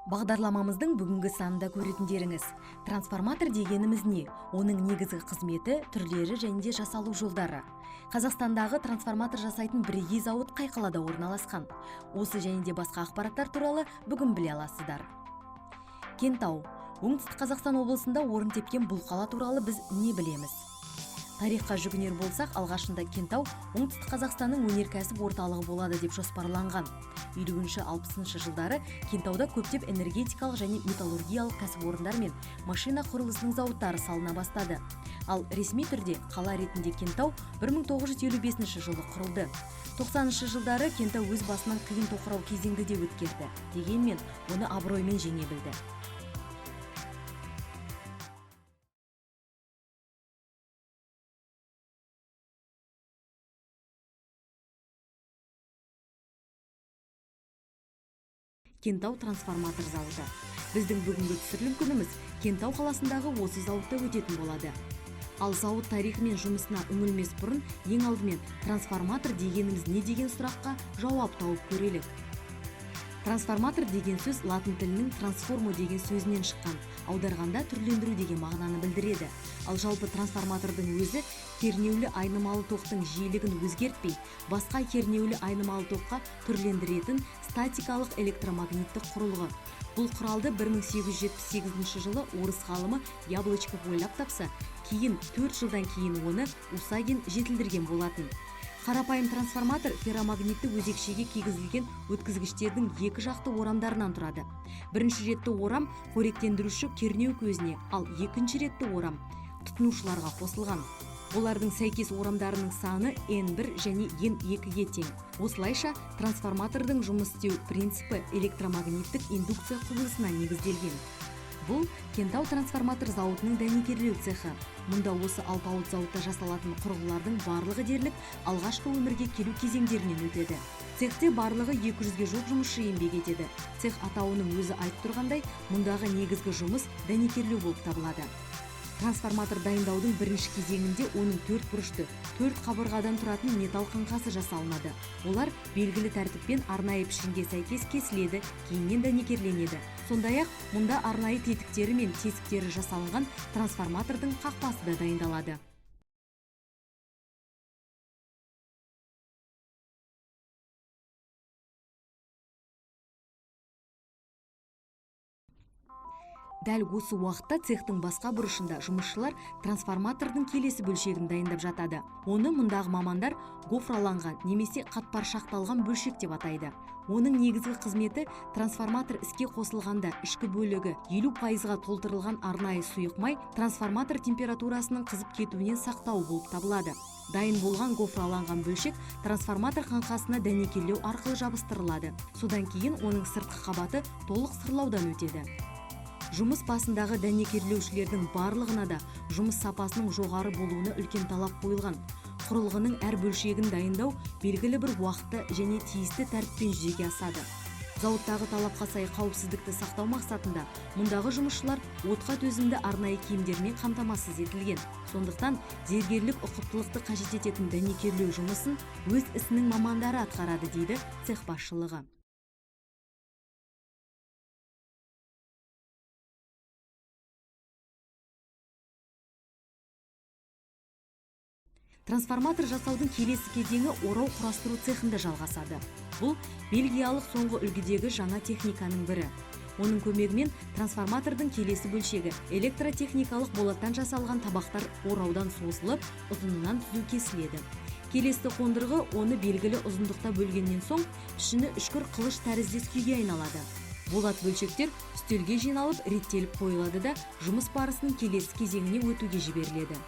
Бағдарламамыздың бүгінгі санында көретіндеріңіз: трансформатор дегеніміз не, оның негізгі қызметі, түрлері және де жасалу жолдары. Қазақстандағы трансформатор жасайтын бірегей зауыт қай қалада орналасқан? Осы және де басқа ақпараттар туралы бүгін біле аласыздар. Кентау, Оңтүстік Қазақстан облысында орын тепкен бұл қала туралы біз не білеміз? Тарихқа жүгінер болсақ, алғашында Кентау Оңтүстік Қазақстанның өнеркәсіп орталығы болады деп жоспарланған. 50-60 жылдары Кентауда көптеп энергетикалық және металлургиялық кәсіпорындар мен машина құрылысының зауыттары салына бастады. Ал ресми түрде қала ретінде Кентау 1955 жылы құрылды. 90 жылдары Кентау өз басынан қиын тоқырау кезеңді де өткерді. Дегенмен оны абыроймен жеңе білді. Кентау трансформатор зауыты. Біздің бүгінгі түсірілім күніміз Кентау қаласындағы осы зауытта өтетін болады. Ал зауыт тарихы мен жұмысына үңілмес бұрын ең алдымен трансформатор дегеніміз не деген сұраққа жауап тауып көрелік. Трансформатор деген сөз латын тілінің трансформо деген сөзінен шыққан, аударғанда түрлендіру деген мағынаны білдіреді. Ал жалпы трансформатордың өзі кернеулі айнымалы тоқтың жиілігін өзгертпей, басқа кернеулі айнымалы тоққа түрлендіретін статикалық электромагниттік құрылғы. Бұл құралды 1878 жылы орыс ғалымы Яблочков ойлап тапса, кейін 4 жылдан кейін оны Усагин жетілдірген болатын. Қарапайым трансформатор ферромагнитті өзекшеге кигізілген өткізгіштердің екі жақты орамдарынан тұрады. Бірінші ретті орам қоректендіруші кернеу көзіне, ал екінші ретті орам тұтынушыларға қосылған. Олардың сәйкес орамдарының саны N1 және N2-ге тең. Осылайша трансформатордың жұмыс істеу принципі электромагниттік индукция құбылысына негізделген. Бұл Кентау трансформатор зауытының дәнекерлеу цехы. Мұнда осы алпауыт зауытта жасалатын құрылғылардың барлығы дерлік алғашқы өмірге келу кезеңдерінен өтеді. Цехте барлығы 200-ге жуық жұмысшы еңбек етеді. Цех атауының өзі айтып тұрғандай, мұндағы негізгі жұмыс дәнекерлеу болып табылады. Трансформатор дайындаудың бірінші кезеңінде оның төрт бұрышты, төрт қабырғадан тұратын металл қаңқасы жасалынады. Олар белгілі тәртіппен арнайы пішінге сәйкес кесіледі, кейіннен дәнекерленеді. Сондай-ақ мұнда арнайы тетіктері мен тесіктері жасалынған трансформатордың қақпасы да дайындалады. Дәл осы уақытта цехтың басқа бұрышында жұмысшылар трансформатордың келесі бөлшегін дайындап жатады. Оны мұндағы мамандар гофраланған немесе қатпаршақталған бөлшек деп атайды. Оның негізгі қызметі трансформатор іске қосылғанда ішкі бөлігі 50%-ға толтырылған арнайы сұйық май трансформатор температурасының қызып кетуінен сақтау болып табылады. Дайын болған гофраланған бөлшек трансформатор қаңқасына дәнекерлеу арқылы жабыстырылады. Содан кейін оның сыртқы қабаты толық сырлаудан өтеді. Жұмыс басындағы дәнекерлеушілердің барлығына да жұмыс сапасының жоғары болуына үлкен талап қойылған. Құрылғының әр бөлшегін дайындау белгілі бір уақытта және тиісті тәртіппен жүзеге асады. Зауыттағы талапқа сай қауіпсіздікті сақтау мақсатында мұндағы жұмысшылар отқа төзімді арнайы киімдермен қамтамасыз етілген. Сондықтан зергерлік ұқыптылықты қажет ететін дәнекерлеу жұмысын өз ісінің мамандары атқарады, дейді цех басшылығы. Трансформатор жасаудың келесі кезеңі орау құрастыру цехында жалғасады. Бұл бельгиялық соңғы үлгідегі жаңа техниканың бірі. Оның көмегімен трансформатордың келесі бөлшегі электротехникалық болаттан жасалған табақтар ораудан созылып, ұзынынан түзу кесіледі. Келесі қондырғы оны белгілі ұзындықта бөлгеннен соң пішіні үшкір қылыш тәріздес күйге айналады. Болат бөлшектер үстелге жиналып, реттеліп қойылады да жұмыс барысының келесі кезеңіне өтуге жіберіледі.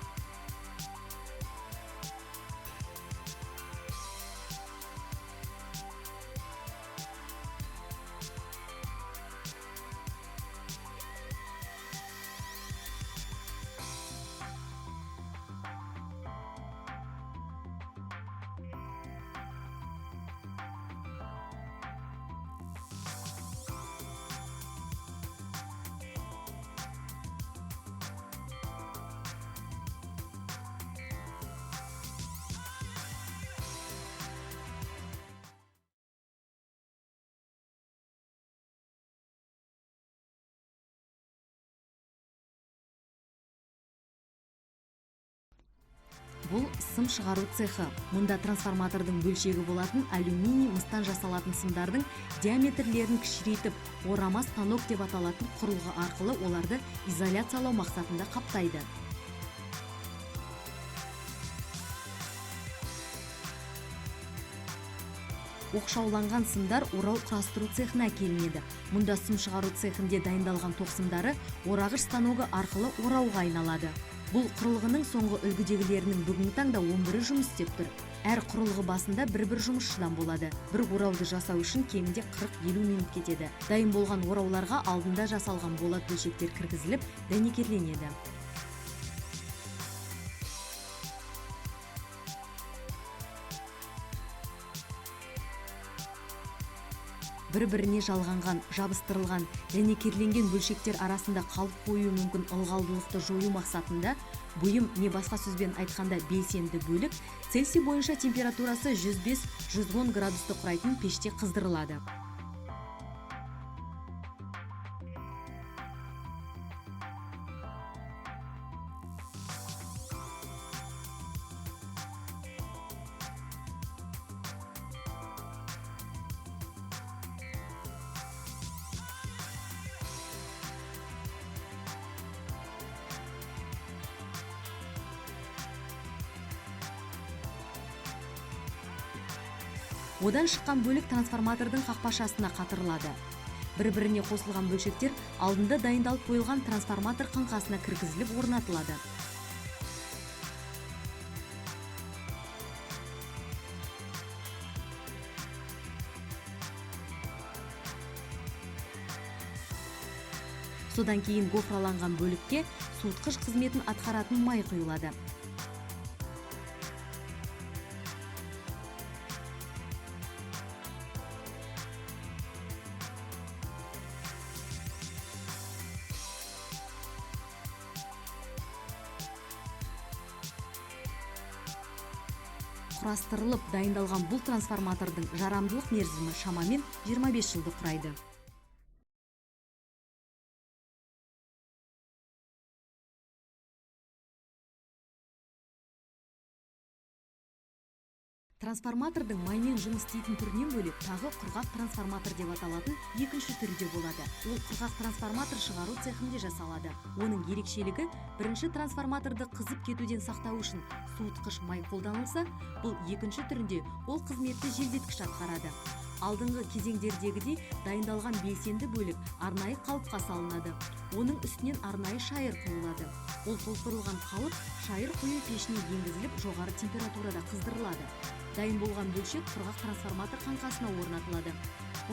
Бұл сым шығару цехы. Мұнда трансформатордың бөлшегі болатын алюминий, мыстан жасалатын сымдардың диаметрлерін кішірейтіп, орама станок деп аталатын құрылғы арқылы оларды изоляциялау мақсатында қаптайды. Оқшауланған сымдар орау құрастыру цехына әкелінеді. Мұнда сым шығару цехінде дайындалған тоқ сымдары орағыш станогы арқылы орауға айналады. Бұл құрылғының соңғы үлгідегілерінің бүгінгі таңда 11-і жұмыс істеп тұр. Әр құрылғы басында бір-бір жұмысшыдан болады. Бір орауды жасау үшін кемінде 40-50 минут кетеді. Дайын болған орауларға алдында жасалған болат бөлшектер кіргізіліп, дәнекерленеді. Бір-біріне жалғанған, жабыстырылған, дәнекерленген бөлшектер арасында қалып қоюы мүмкін ылғалдылықты жою мақсатында бұйым, не басқа сөзбен айтқанда белсенді бөлік, Цельсий бойынша температурасы 105-110 градусты құрайтын пеште қыздырылады. Одан шыққан бөлік трансформатордың қақпашасына қатырылады. Бір-біріне қосылған бөлшектер алдында дайындалып қойылған трансформатор қаңқасына кіргізіліп орнатылады. Содан кейін гофраланған бөлікке суытқыш қызметін атқаратын май құйылады. Құрастырылып дайындалған бұл трансформатордың жарамдылық мерзімі шамамен 25 жылды құрайды. Трансформатордың маймен жұмыс істейтін түрінен бөлек, тағы құрғақ трансформатор деп аталатын екінші түрі де болады. Ол құрғақ трансформатор шығару цехінде жасалады. Оның ерекшелігі, бірінші трансформаторды қызып кетуден сақтау үшін суытқыш май қолданылса, бұл екінші түрінде ол қызметті желдеткіш атқарады. Алдыңғы кезеңдердегідей дайындалған белсенді бөлік арнайы қалыпқа салынады. Оның үстінен арнайы шайыр құйылады. Ол толтырылған қалып шайыр құю пешіне енгізіліп, жоғары температурада қыздырылады. Дайын болған бөлшек құрғақ трансформатор қаңқасына орнатылады.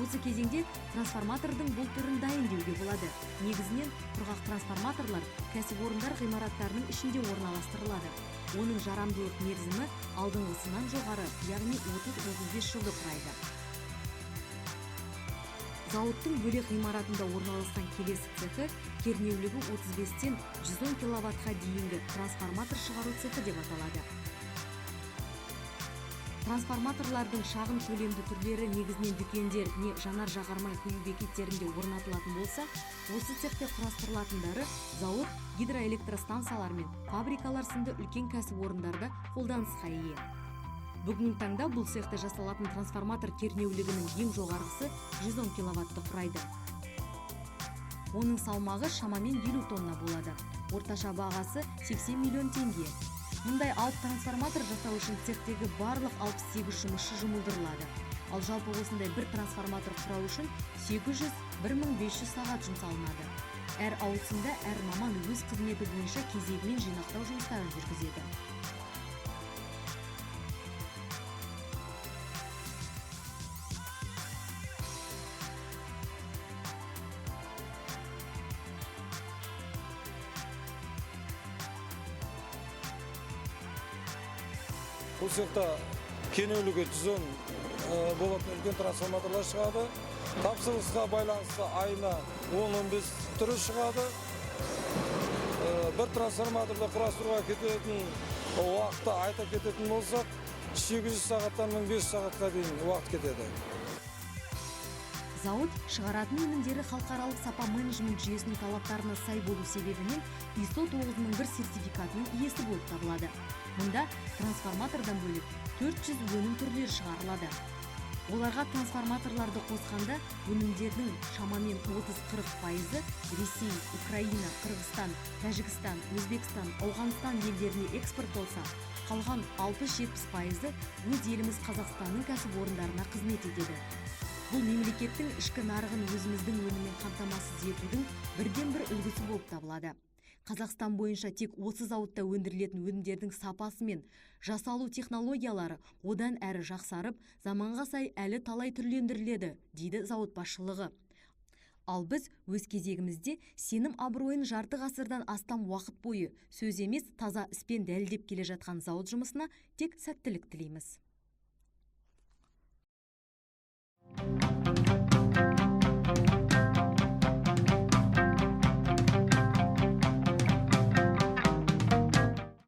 Осы кезеңде трансформатордың бұл түрін дайын деуге болады. Негізінен құрғақ трансформаторлар кәсіпорындар ғимараттарының ішінде орналастырылады. Оның жарамдылық мерзімі алдыңғысынан жоғары, яғни 30-35 жылды құрайды. Зауыттың бөлек ғимаратында орналасқан келесі цехі кернеулігі 35-тен 110 киловаттқа дейінгі трансформатор шығару цехі деп аталады. Трансформаторлардың шағын көлемді түрлері негізінен дүкендер не жанар-жағармай құю бекеттерінде орнатылатын болса, осы цехте құрастырылатындары зауыт, гидроэлектростанциялар мен фабрикалар сынды үлкен кәсіпорындарда қолданысқа ие. Бүгінгі таңда бұл цехте жасалатын трансформатор кернеулігінің ең жоғарғысы 110 киловатты құрайды. Оның салмағы шамамен 50 тонна болады. Орташа бағасы 80 миллион теңге. Мұндай алып трансформатор жасау үшін цехтегі барлық 68 жұмысшы жұмылдырылады. Ал жалпы осындай бір трансформатор құрау үшін 800-1500 сағат жұмсалынады. Әр ауысымда әр маман өз қызметі бойынша кезегімен жинақтау жұмыстарын жүргізеді. Бұл цехта кернеулігі 110 болатын үлкен трансформаторлар шығады. Тапсырысқа байланысты айына 10-15 түрі шығады. Бір трансформаторды құрастыруға кететін уақытты айта кететін болсақ, 800 сағаттан 1500 сағатқа дейін уақыт кетеді. Зауыт шығаратын өнімдері халықаралық сапа менеджмент жүйесінің талаптарына сай болу себебімен ISO 9001 сертификатының иесі болып табылады. Мұнда трансформатордан бөлек 400 өнім түрлері шығарылады. Оларға трансформаторларды қосқанда, өнімдердің шамамен 30-40 пайызы Ресей, Украина, Қырғызстан, Тәжікстан, Өзбекстан, Ауғанстан елдеріне экспортталса, қалған 60-70 пайызы өз еліміз Қазақстанның кәсіпорындарына қызмет етеді. Бұл мемлекеттің ішкі нарығын өзіміздің өніммен қамтамасыз етудің бірден бір үлгісі болып табылады. Қазақстан бойынша тек осы зауытта өндірілетін өнімдердің сапасы мен жасалу технологиялары одан әрі жақсарып, заманға сай әлі талай түрлендіріледі, дейді зауыт басшылығы. Ал біз өз кезегімізде сенім абыройын жарты ғасырдан астам уақыт бойы сөз емес, таза іспен дәлелдеп келе жатқан зауыт жұмысына тек сәттілік тілейміз.